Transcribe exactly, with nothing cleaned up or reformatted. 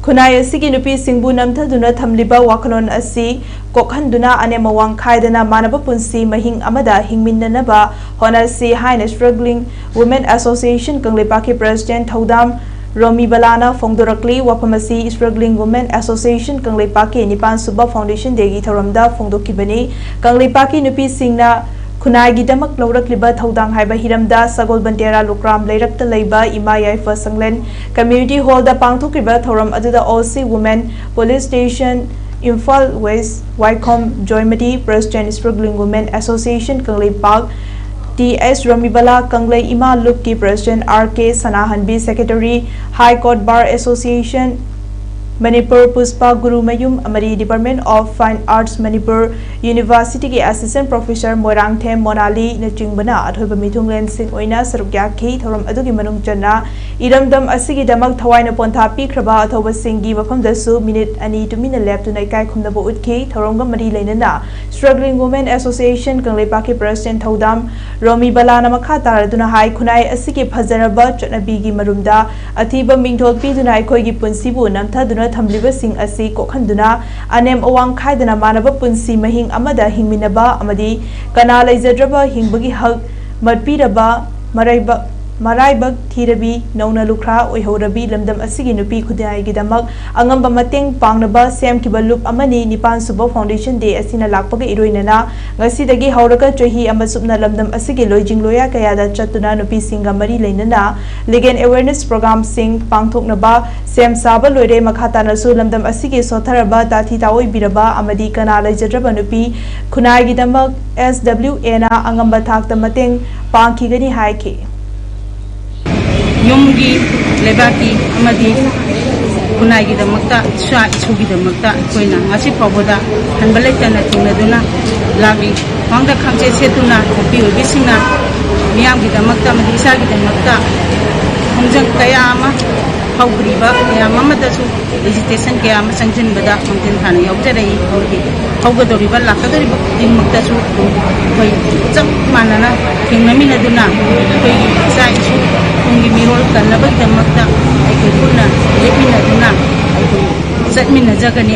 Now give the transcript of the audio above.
ꯈꯨꯟꯅꯥꯏ ꯑꯁꯤꯒꯤ ꯅꯨꯄꯤꯁꯤꯡꯕꯨ ꯅꯝꯊꯗꯨꯅ ꯊꯝꯂꯤꯕ ꯋꯥꯈꯜꯂꯣꯟ ꯑꯁꯤ ꯀꯣꯛꯍꯟꯗꯨꯅ ꯑꯅꯦꯝ ꯑꯋꯥꯡ ꯈꯥꯏꯗꯅ ꯃꯥꯟꯅꯕ ꯄꯨꯟꯁꯤ ꯃꯍꯤꯡ ꯑꯃꯗ ꯍꯤꯡꯃꯤꯟꯅꯅꯕ ꯍꯣꯠꯅꯁꯤ ꯍꯥꯏꯅ Struggling Women Association ꯀꯪꯂꯩꯄꯥꯛꯀꯤ President ꯊꯧꯗꯥꯝ ꯔꯣꯃꯤꯕꯂꯥꯅ ꯐꯣꯡꯗꯣꯔꯛꯂꯤ꯫ ꯋꯥꯐꯝ ꯑꯁꯤ Struggling Women Association ꯀꯪꯂꯩꯄꯥꯛꯀꯤ ꯅꯤꯄꯥꯟ ꯁꯨꯕ Foundation Dayꯒꯤ ꯊꯧꯔꯝꯗ ꯐꯣꯡꯗꯣꯛꯈꯤꯕꯅꯤ꯫ ꯀꯪꯂꯩꯄꯥꯛꯀꯤ ꯅꯨꯄꯤꯁꯤꯡꯅ ꯈꯨꯟꯅꯥꯏꯒꯤꯗꯃꯛ ꯂꯧꯔꯛꯂꯤꯕ ꯊꯧꯗꯥꯡ ꯍꯥꯏꯕ ꯍꯤꯔꯝꯗ ꯁꯒꯣꯜꯕꯟꯗꯦꯔꯥ ꯂꯨꯀ꯭ꯔꯥꯝ ꯂꯩꯔꯛꯇ ꯂꯩꯕ ꯏꯃꯥ ꯌꯥꯏꯐ ꯁꯪꯂꯦꯟ Community Hallꯗ ꯄꯥꯡꯊꯣꯛꯈꯤꯕ ꯊꯧꯔꯝ ꯑꯗꯨꯗ All Sikh Women Police Station, Imphal West, Waikhom Joymati, President Struggling Women Association Kangleipak, T S Romibala, Kanglei Ima ꯂꯨꯞꯀꯤ President R K Sanahanbi, Secretary, High Court Bar Association Manipur, Puspa Gurumayum ꯑꯃꯗꯤ Department of Fine Arts Manipur Universityꯒꯤ Assistant Professor Moirangthem ꯃꯣꯅꯥꯂꯤꯅꯆꯤꯡꯕꯅ ꯑꯊꯣꯏꯕ ꯃꯤꯊꯨꯡꯂꯦꯟꯁꯤꯡ ꯑꯣꯏꯅ ꯁꯔꯨꯛ ꯌꯥꯈꯤ꯫ ꯊꯧꯔꯝ ꯑꯗꯨꯒꯤ ꯃꯅꯨꯡ ꯆꯟꯅ ꯏꯔꯝꯗꯝ ꯑꯁꯤꯒꯤꯗꯃꯛ ꯊꯋꯥꯏꯅ ꯄꯣꯟꯊꯥ ꯄꯤꯈ꯭ꯔꯕ ꯑꯊꯧꯕꯁꯤꯡꯒꯤ ꯃꯐꯝꯗꯁꯨ ꯃꯤꯅꯤꯠ ꯑꯅꯤ ꯇꯨꯃꯤꯟꯅ ꯂꯦꯞꯇꯨꯅ ꯏꯀꯥꯏ ꯈꯨꯝꯅꯕ ꯎꯠꯈꯤ꯫ ꯊꯧꯔꯝꯒ ꯃꯔꯤ ꯂꯩꯅꯅ Struggling Women Association ꯀꯪꯂꯩꯄꯥꯛꯀꯤ President ꯊꯧꯗꯥꯝ ꯔꯣꯃꯤꯕꯂꯥꯅ ꯃꯈꯥ ꯇꯥꯔꯗꯨꯅ ꯍꯥꯏ, ꯈꯨꯟꯅꯥꯏ ꯑꯁꯤꯒꯤ ꯐꯖꯔꯕ ꯆꯠꯅꯕꯤꯒꯤ ꯃꯔꯨꯝꯗ ꯑꯊꯤꯕ ꯃꯤꯡꯊꯣꯜ ꯄꯤꯗꯨꯅ ꯑꯩꯈꯣꯏꯒꯤ ꯄꯨꯟꯁꯤꯕꯨ ꯅꯝꯊꯗꯨꯅ ꯊꯝꯂꯤꯕꯁꯤꯡ ꯑꯁꯤ ꯀꯣꯛꯍꯟꯗꯨꯅ ꯑꯅꯦꯝ ꯑꯋꯥꯡ ꯈꯥꯏꯗꯅ ꯃꯥꯟꯅꯕ ꯄꯨꯟꯁꯤ ꯃꯍꯤꯡ ꯑꯃꯗ ꯍꯤꯡꯃꯤꯟꯅꯕ ꯑꯃꯗꯤ ꯀꯅꯥ ꯂꯩꯖꯗ꯭ꯔꯕ ꯍꯤꯡꯕꯒꯤ ꯍꯛ ꯃꯠꯄꯤꯔꯕ ꯃꯔꯥꯏꯕꯛ ꯃꯔꯥꯏꯕꯛ ꯊꯤꯔꯕꯤ ꯅꯧꯅ ꯂꯨꯈ꯭ꯔꯥ ꯑꯣꯏꯍꯧꯔꯕꯤ ꯂꯝꯗꯝ ꯑꯁꯤꯒꯤ ꯅꯨꯄꯤ ꯈꯨꯟꯅꯥꯏꯒꯤꯗꯃꯛ ꯑꯉꯝꯕ ꯃꯇꯦꯡ ꯄꯥꯡꯅꯕ ꯁꯦꯝꯈꯤꯕ ꯂꯨꯞ ꯑꯃꯅꯤ꯫ ꯅꯤꯄꯥꯟ ꯁꯨꯕ Foundation Day ꯑꯁꯤꯅ ꯂꯥꯛꯄꯒ ꯏꯔꯣꯏꯅꯅ ꯉꯁꯤꯗꯒꯤ ꯍꯧꯔꯒ ꯆꯍꯤ ꯑꯃ ꯆꯨꯞꯅ ꯂꯝꯗꯝ ꯑꯁꯤꯒꯤ ꯂꯣꯏꯖꯤꯡ ꯂꯣꯌꯥ ꯀꯌꯥꯗ ꯆꯠꯇꯨꯅ ꯅꯨꯄꯤꯁꯤꯡꯒ ꯃꯔꯤ ꯂꯩꯅꯅ Legal Awareness Programꯁꯤꯡ ꯄꯥꯡꯊꯣꯛꯅꯕ ꯁꯦꯝ ꯁꯥꯕ ꯂꯣꯏꯔꯦ꯫ ꯃꯈꯥ ꯇꯥꯅꯁꯨ ꯂꯝꯗꯝ ꯑꯁꯤꯒꯤ ꯁꯣꯠꯊꯔꯕ, ꯇꯥꯊꯤ ꯇꯥꯑꯣꯏꯕꯤꯔꯕ ꯑꯃꯗꯤ ꯀꯅꯥ ꯂꯩꯖꯗ꯭ꯔꯕ ꯅꯨꯄꯤ ꯈꯨꯟꯅꯥꯏꯒꯤꯗꯃꯛ S W Aꯅ ꯑꯉꯝꯕ ꯊꯥꯛꯇ ꯃꯇꯦꯡ ꯄꯥꯡꯈꯤꯒꯅꯤ ꯍꯥꯏꯈꯤ꯫ ꯌꯨꯝꯒꯤ, ꯂꯩꯕꯥꯛꯀꯤ ꯑꯃꯗꯤ ꯈꯨꯟꯅꯥꯏꯒꯤꯗꯃꯛꯇ, ꯏꯆꯥ ꯏꯁꯨꯒꯤꯗꯃꯛꯇ ꯑꯩꯈꯣꯏꯅ ꯉꯁꯤ ꯐꯥꯎꯕꯗ ꯍꯟꯕ ꯂꯩꯇꯅ ꯊꯦꯡꯅꯗꯨꯅ ꯂꯥꯛꯂꯤ꯫ ꯈ꯭ꯋꯥꯡꯗ ꯈꯥꯡꯆꯦꯠ ꯁꯦꯠꯇꯨꯅ ꯅꯨꯄꯤ ꯑꯣꯏꯕꯤꯁꯤꯡꯅ ꯃꯤꯌꯥꯝꯒꯤꯗꯃꯛꯇ ꯑꯃꯗꯤ ꯏꯆꯥꯒꯤꯗꯃꯛꯇ ꯈꯣꯡꯖꯪ ꯀꯌꯥ ꯑꯃ ꯍꯧꯈ꯭ꯔꯤꯕ ꯃꯌꯥꯝ ꯑꯃꯗꯁꯨ ꯑꯦꯖꯤꯇꯦꯁꯟ ꯀꯌꯥ ꯑꯃ ꯆꯪꯁꯤꯟꯕꯗ ꯃꯥꯡꯖꯤꯜ ꯊꯥꯅ ꯌꯥꯎꯖꯔꯛꯏ꯫ ꯑꯃꯗꯤ ꯍꯧꯒꯗꯧꯔꯤꯕ, ꯂꯥꯛꯀꯗꯧꯔꯤꯕ ꯈꯨꯗꯤꯡꯃꯛꯇꯁꯨ ꯑꯩꯈꯣꯏ ꯆꯞ ꯃꯥꯟꯅꯅ ꯊꯦꯡꯅꯃꯤꯟꯅꯗꯨꯅ ꯑꯩꯈꯣꯏꯒꯤ ꯏꯆꯥ ꯏꯁꯨ ꯇꯨꯡꯒꯤ ꯃꯤꯔꯣꯜ ꯀꯟꯅꯕꯒꯤꯗꯃꯛꯇ ꯑꯩꯈꯣꯏ ꯄꯨꯟꯅ ꯂꯦꯞꯃꯤꯟꯅꯗꯨꯅ ꯑꯩꯈꯣꯏ ꯆꯠꯃꯤꯟꯅꯖꯒꯅꯤ꯫